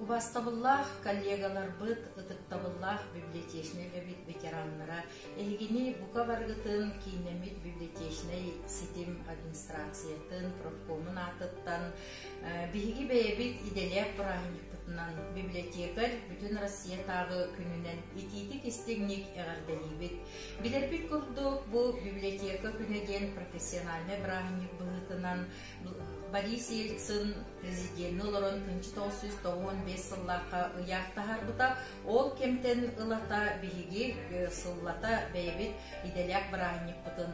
Убаастабыллаах коллегаларбыт, ытыктабыллаах библиотечнай үлэбит ветераннара, эһигини бука барыгытын кииннэммит библиотечнай ситим администрациятын, профкомун аатыттан биһиги бэйэбит идэлээх бырааһынньыкпытынан библиотекарь Бүтүн Россиятааҕы күнүнэн итиитик-истиҥник эҕэрдэлиибит. Билэрбит курдук, бу библиотека күнэ диэн профессиональнай бырааһынньык быһыытынан Борис Ельцин президенни олорон 1995 сыллаахха ыйаах таһаарбыта. Ол кэмтэн ылата биһиги сыллата бэйэбит идэлээх бырааһынньыкпытын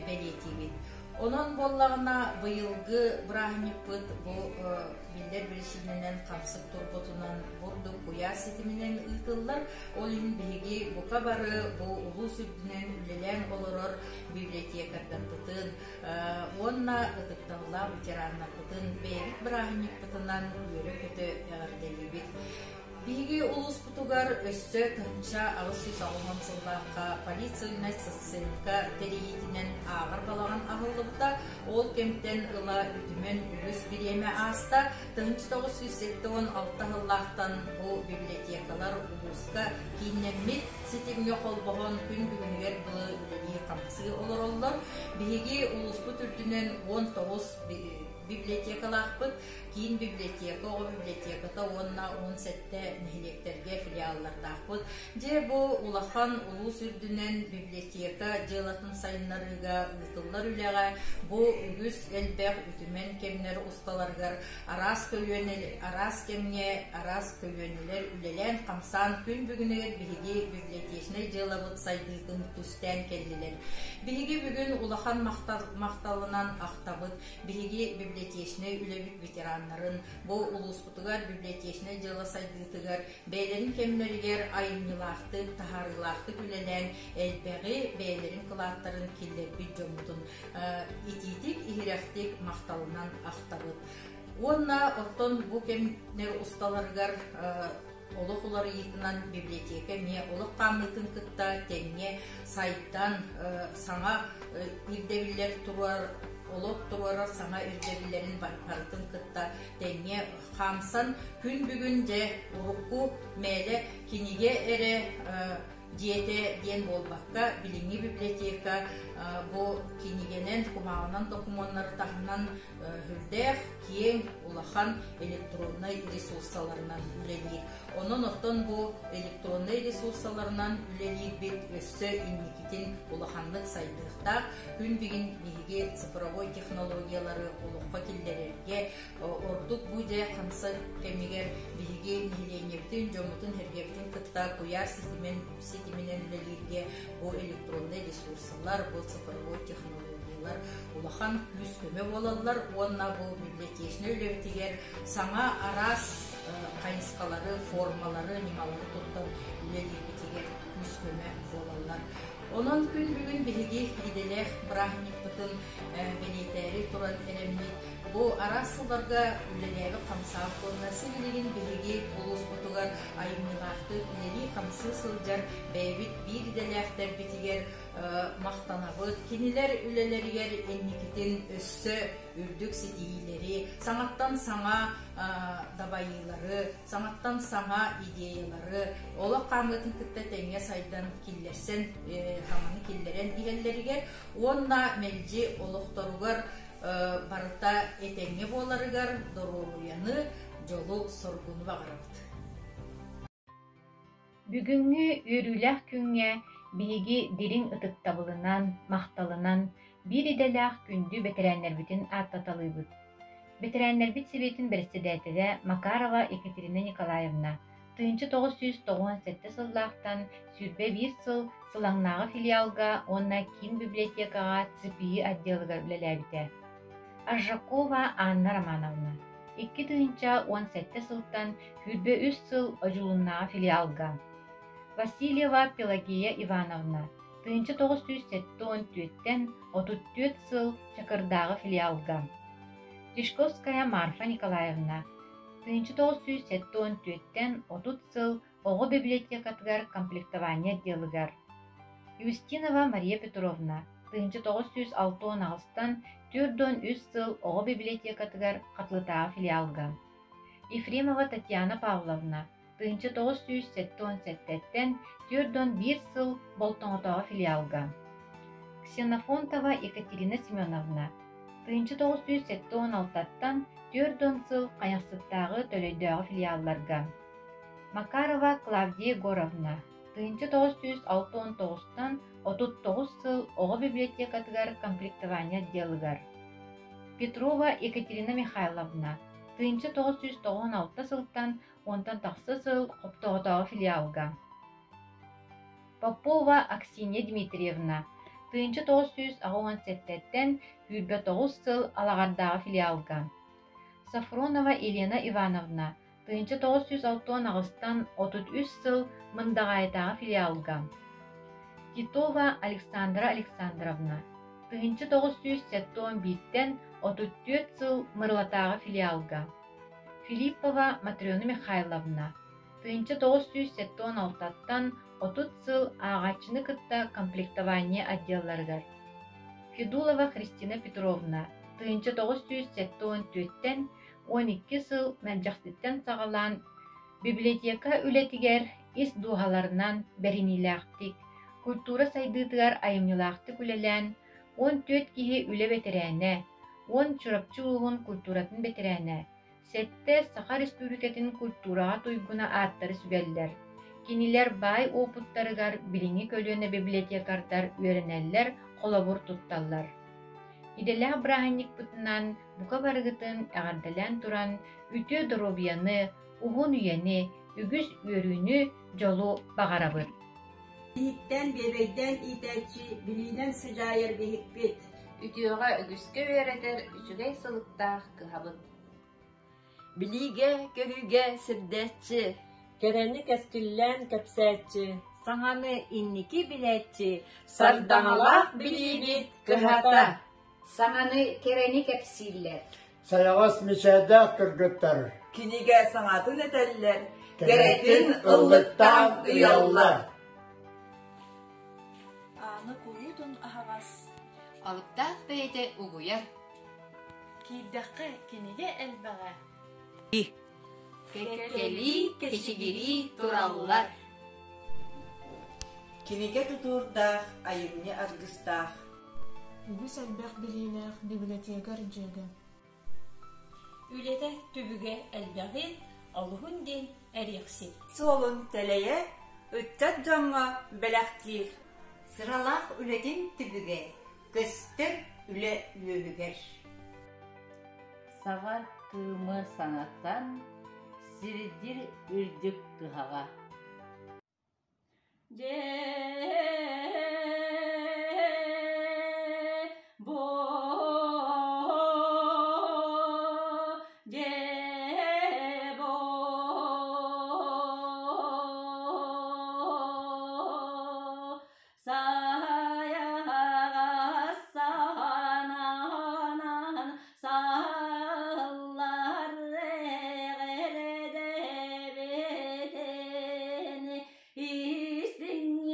бэлиэтиибит. Онон буоллаҕына быйылгы бырааһынньыкпыт бу биллэр биричиинэнэн хамсык турбутунан бурдук куйаар ситиминэн ыытыллар. Ол иһин биһиги бука бары бу улуус үрдүнэн үлэлээн олорор библиотекардарбытын, Уонна ытыктабыллаах ветераннарбытын бэйэбит бырааһынньыкпытынан үөрэ-көтө эҕэрдэлиибит. Биһиги улууспутугар өссө 1880 сыллаахха полициянай сценка тэрийиитинэн ааҕар балаҕан аһыллыбыта. Ол кэмтэн ыла үтүмэн үгүс бириэмэ ааста. 1976 сыллаахтан бу библиотекалар улууска кииннэммит ситимҥэ холбоһон күн бүгүнүгэр дылы үлэлии-хамсыы олороллор. Биһиги улууспут үрдүнэн 19 библиотекалаахпыт. Киин библиотека, оҕо библиотеката уонна 17 нэһилиэктэргэ филиаллардаахпыт. Дьэ, бу улахан улуус үрдүнэн библиотека дьыалатын сайыннарыыга ыытыллар үлэҕэ бу үгүс элбэх үтүмэн кэмнэр усталарыгар араас көлүөнэ араас кэмҥэ араас көлүөнэлэр үлэлээн-хамсаан күн бүгүнүгэр биһиги библиотечнай дьыалабыт сайдыытын түстээн кэллилэр. Биһиги бүгүн улахан махталынан ахтабыт биһиги библиотечнай үлэбит ветераннарын бу улууспутугар библиотечнай дьыала сайдыытыгар бэйэлэрин кэмнэригэр айымньылаахтык, таһаарыылаахтык үлэлээн элбэҕи бэйэлэрин кылааттарын киллэрбит дьоммутун итиитик, иһирэхтик махталынан ахтабыт. Уонна оттон бу кэмнэр усталарыгар олох уларыйыытынан библиотека эмиэ олох хаамыытын кытта тэҥҥэ сайдан саҥа ирдэбиллэр туруор олох туруорар саҥа ирдэбиллэрин барытын кытта тэҥҥэ хаамсан күн бүгүн дьэ урукку мээлэ кинигэ эрэ дьиэтэ диэн буолбакка, билиҥҥи библиотека бу кинигэнэн, кумааҕынан докумуоннары таһынан сүрдээх киэҥ, улахан электроннай ресурсаларынан үлэлиир. Онон оттон бу электроннай ресурсаларынан үлэлиирбит өссө инникитин улаханнык сайдыахтаах. Күн бүгүн биһиги цифровой технологиялары олоххо киллэрэргэ Ордук бу дьэ хамсык кэмигэр биһиги нэһилиэнньэбитин, дьоммутун-сэргэбитин кытта куйаар ситимин, ситиминэн үлэлииргэ бу электроннай ресурсалар, бу цифровой технологиялар улахан күүс-көмө буолаллар уонна бу библиотечнай үлэбитигэр саҥа араас хайысхалары, формалары, ньымалары туттан үлэлиирбитигэр күүс-көмө буолаллар. Онон күн бүгүн биһиги идэлээх бырааһынньыкпытын бэлиэтээри туран эрэммит Бу араас сылларга үлэлээбит хамсаах уонна сибилигин биһиги улууспутугар айымньылаахтык үлэлии-хамсыы сылдьар бэйэбит биир идэлээхтэрбитигэр махтанабыт. Кинилэр үлэлэригэр инникитин өссө үрдүк ситиһиилэри, саҥаттан саҥа дабайыылары, саҥаттан саҥа идеялары олох хаамыытын кытта тэҥҥэ сайдан киллэрсэн, саҥаны киллэрэн иһэллэригэр уонна мэлдьи олохторугар барыта этэҥҥэ буоларыгар доруобуйаны, дьолу-соргуну баҕарабыт. Бүгүҥҥү үөрүүлээх күҥҥэ биһиги дириҥ ытыктабылынан, махталынан биир идэлээх күндү бэтэрээннэрбитин ааттаталыыбыт. Бэтэрээннэрбит сэбиэтин бэрэссэдээтэлэ Макарова Екатерина Николаевна 1997 сыллаахтан 21 сыл Сылаҥнааҕы филиалга уонна киин библиотекаҕа ЦПИ отделыгар үлэлээбитэ. Аржакова Анна Романовна 2017 сылтан 23 сыл Одьулууннааҕы филиалга. Васильева Пелагея Ивановна 1974-тэн 34 сыл Чакырдааҕы филиалга. Тишковская Марфа Николаевна 1974-тэн 30 сыл оҕо библиотекатыгар комплектование отделыгар. Юстинова Мария Петровна 1968-тан 43 сыл оҕо библиотекатыгар Хатылытааҕы филиалга. Ефремова Татьяна Павловна, 1977-ттэн 41 сыл Болтоҥотооҕу филиалга. Ксенофонтова Екатерина Семеновна, 1976-ттан 40 сыл Хайахсыттааҕы Төлөйдөөҕү филиалларга. Макарова Клавдия Егоровна, 1969-тан 39 сыл оҕо библиотекатыгар комплектование отделыгар. Петрова Екатерина Михайловна, 1996 сылтан уонтан тахса сыл Хоптоҕотооҕу филиалга. Попова Аксинья Дмитриевна, 1987-ттэн 29 сыл Алаҕардааҕы филиалга. Софронова Елена Ивановна, 1968-тан 33 сыл Мындаҕаайытааҕы филиалга. Титова Александра Александровна, 1971-тэн 34 сыл Мырылатааҕы филиалга. Филиппова Матрена Михайловна, 1976-ттан 30 сыл ааҕааччыны кытта комплектование отделларыгар. Федулова Христина Петровна, 1974-тэн 12 сыл Мэлдьэхситтэн саҕалаан библиотека үлэтигэр ис дууһаларынан бэриниилээхтик, культура сайдыытыгар айымньылаахтык үлэлээн, 14 киһи үлэ бэтэрээнэ, 10 Чурапчы улууһун культуратын бэтэрээнэ, сэттэ Саха Республикатын культураҕа туйгуна ааттары сүгэллэр. Кинилэр баай уопуттарыгар билиҥҥи көлүөнэ библиотекардар үөрэнэллэр, холобур тутталлар. Идэлээх бырааһынньыкпытынан бука барыгытын эҕэрдэлээн туран, үтүө доруобуйаны, уһун үйэни, үгүс үөрүүнү, дьолу баҕарабыт. Биһиктэн, биэбэйдээн иитээччи, билиинэн сыдьаайар биһикпит. Үтүөҕэ үгүскэ үөрэтэр үчүгэй сылыктаах кыһабыт. Билиигэ, көрүүгэ сирдээччи. Кэрэни кэскиллээн кэпсээччи. Саҥаны инники билээччи. Сардаҥалаах билиибит кыһата. Саҥаны кэрэни кэпсииллэр. Сайаҕас мичээрдээх кыргыттар. Кинигэ саҥатын этэллэр, кэрэтин ыллыктаан ыйаллар. Ааны куруутун аһаҕас. Алыптаах бэйэтэ угуйар. Киирдэххэ кинигэ элбэҕэ. Кэккэлии, кэчигирии тураллар. Кинигэ тутуурдаах, айымньы аргыстаах. Үгүс элбэх билиилээх библиотекарь дьүөгэ. Үлэтэ түбүгэ элбэҕин, олуһун диэн эриэхсит. Суолун тэлэйэ, ыччат дьоҥҥо бэлэхтиир. Сыралаах үлэтин түбүгэ көстөр үлэ үөһүгэр. Саҕар кыымы санатан, сирдир үрдүк кыһаҕа. Истиҥ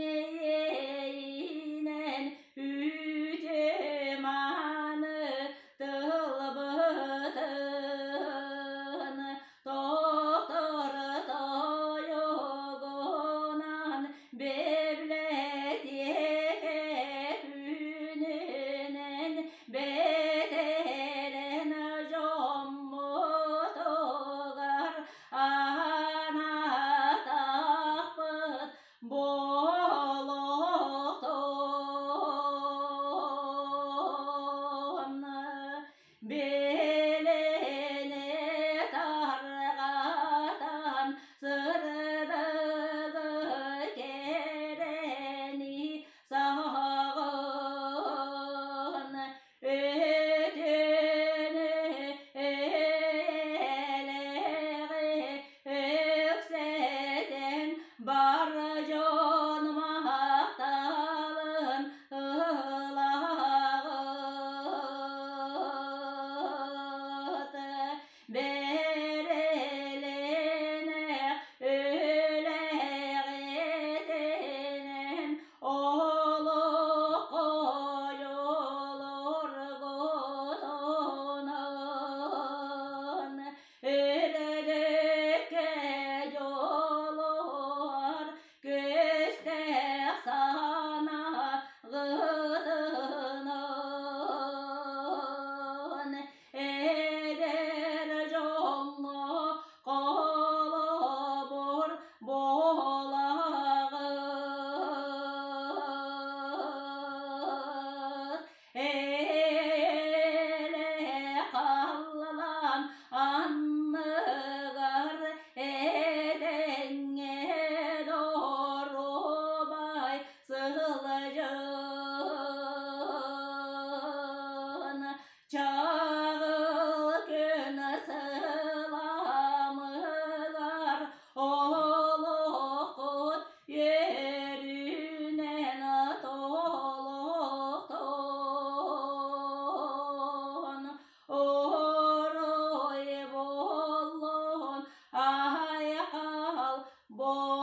Бо.